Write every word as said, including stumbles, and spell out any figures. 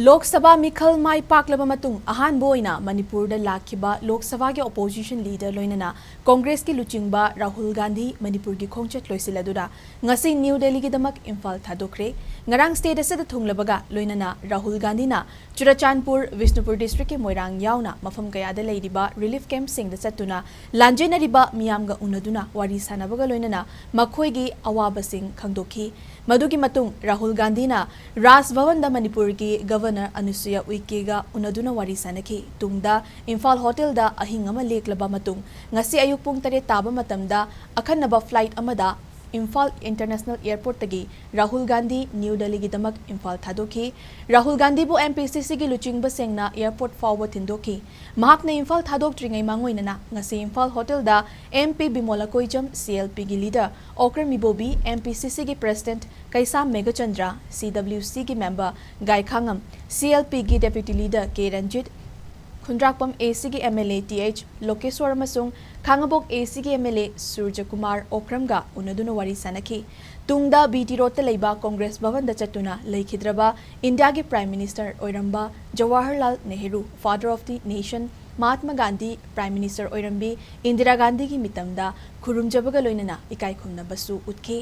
ꯂꯣꯛ ꯁꯚꯥ ꯃꯤꯈꯜ ꯃꯥꯏ ꯄꯥꯛꯂꯕ ꯃꯇꯨꯡ ꯑꯍꯥꯟꯕ ꯑꯣꯏꯅ ꯃꯅꯤꯄꯨꯔꯗ ꯂꯥꯛꯈꯤꯕ ꯂꯣꯛ ꯁꯚꯥꯒꯤ opposition leader ꯂꯣꯏꯅꯅ ꯀꯣꯡꯒ꯭ꯔꯦꯁꯀꯤ ꯂꯨꯆꯤꯡꯕ ꯔꯥꯍꯨꯜ ꯒꯥꯟꯙꯤ ꯃꯅꯤꯄꯨꯔꯒꯤ ꯈꯣꯡꯆꯠ ꯂꯣꯏꯁꯤꯜꯂꯗꯨꯅ ꯉꯁꯤ ꯅ꯭ꯌꯨ ꯗꯦꯜꯂꯤꯒꯤꯗꯃꯛ ꯏꯝꯐꯥꯜ ꯊꯥꯗꯣꯛꯈ꯭ꯔꯦ꯫ ꯉꯔꯥꯡ state ꯑꯁꯤꯗ ꯊꯨꯡꯂꯕꯒ ꯂꯣꯏꯅꯅ ꯔꯥꯍꯨꯜ ꯒꯥꯟꯙꯤꯅ ꯆꯨꯔꯆꯥꯟꯄꯨꯔ, ꯕꯤꯁꯅꯨꯄꯨꯔ districtꯀꯤ ꯃꯣꯏꯔꯥꯡ ꯌꯥꯎꯅ ꯃꯐꯝ ꯀꯌꯥꯗ ꯂꯩꯔꯤꯕ relief campꯁꯤꯡꯗ ꯆꯠꯇꯨꯅ ꯂꯥꯟꯖꯦꯟꯅꯔꯤꯕ ꯃꯤꯌꯥꯝꯒ ꯎꯅꯗꯨꯅ ꯋꯥꯔꯤ ꯁꯥꯟꯅꯕꯒ ꯂꯣꯏꯅꯅ ꯃꯈꯣꯏꯒꯤ ꯑꯋꯥꯕꯁꯤꯡ ꯈꯪꯗꯣꯛꯈꯤ꯫ ꯃꯗꯨꯒꯤ ꯃꯇꯨꯡ ꯔꯥꯍꯨꯜ ꯒꯥꯟꯙꯤꯅ ꯔꯥꯖ ꯚꯕꯟꯗ ꯃꯅꯤꯄꯨꯔꯒꯤ Governor ꯑꯅꯨꯁꯨꯌꯥ ꯎꯏꯀꯦꯒ ꯎꯅꯗꯨꯅ ꯋꯥꯔꯤ ꯁꯥꯟꯅꯈꯤ꯫ ꯇꯨꯡꯗ ꯏꯝꯐꯥꯜ ꯍꯣꯇꯦꯜꯗ ꯑꯍꯤꯡ ꯑꯃ ꯂꯦꯛꯂꯕ ꯃꯇꯨꯡ ꯉꯁꯤ ꯑꯌꯨꯛ ꯄꯨꯡ ꯇꯔꯦꯠ ꯇꯥꯕ ꯃꯇꯝꯗ ꯑꯈꯟꯅꯕ flight ꯑꯃꯗ ꯏꯝꯐꯥꯜ International Airportꯇꯒꯤ ꯔꯥꯍꯨꯜ ꯒꯥꯟꯙꯤ ꯅ꯭ꯌꯨ ꯗꯦꯜꯂꯤꯒꯤꯗꯃꯛ ꯏꯝꯐꯥꯜ ꯊꯥꯗꯣꯛꯈꯤ꯫ ꯔꯥꯍꯨꯜ ꯒꯥꯟꯙꯤꯕꯨ MPCCꯒꯤ ꯂꯨꯆꯤꯡꯕꯁꯤꯡꯅ airport ꯐꯥꯎꯕ ꯊꯤꯟꯗꯣꯛꯈꯤ꯫ ꯃꯍꯥꯛꯅ ꯏꯝꯐꯥꯜ ꯊꯥꯗꯣꯛꯇ꯭ꯔꯤꯉꯩ ꯃꯥꯡꯑꯣꯏꯅꯅ ꯉꯁꯤ ꯏꯝꯐꯥꯜ ꯍꯣꯇꯦꯜꯗ MP ꯕꯤꯃꯣꯂꯥ ꯀꯣꯏꯖꯝ, CLPꯒꯤ leader ꯑꯣꯀ꯭ꯔꯝ ꯏꯕꯣꯕꯤ, MPCCꯒꯤ president ꯀꯩꯁꯥꯝ ꯃꯦꯘꯆꯟꯗ꯭ꯔ, CWCꯒꯤ member ꯒꯥꯏꯈꯥꯉꯝ, CLPꯒꯤ deputy leader K Ranjit, Khundrakpam ACꯒꯤ MLA ꯇꯤ ꯑꯩꯆ ꯂꯣꯀꯦꯁ꯭ꯋꯔ ꯑꯃꯁꯨꯡ ꯈꯥꯉꯕꯣꯛ ACꯒꯤ MLA ꯁꯨꯔꯖꯀꯨꯃꯥꯔ ꯑꯣꯀ꯭ꯔꯝꯒ ꯎꯅꯗꯨꯅ ꯋꯥꯔꯤ ꯁꯥꯟꯅꯈꯤ꯫ ꯇꯨꯡꯗ BT Roadꯇ ꯂꯩꯕ ꯀꯣꯡꯒ꯭ꯔꯦꯁ ꯚꯕꯟꯗ ꯆꯠꯇꯨꯅ ꯂꯩꯈꯤꯗ꯭ꯔꯕ ꯏꯟꯗꯤꯌꯥꯒꯤ Prime Minister ꯑꯣꯏꯔꯝꯕ Jawaharlal Nehru, Father of the Nation, Mahatma Gandhi, Prime Minister ꯑꯣꯏꯔꯝꯕꯤ Indira ꯒꯥꯟꯙꯤꯒꯤ ꯃꯤꯇꯝꯗ ꯈꯨꯔꯨꯝꯖꯕꯒ ꯂꯣꯏꯅꯅ ꯏꯀꯥꯏ ꯈꯨꯝꯅꯕꯁꯨ ꯎꯠꯈꯤ꯫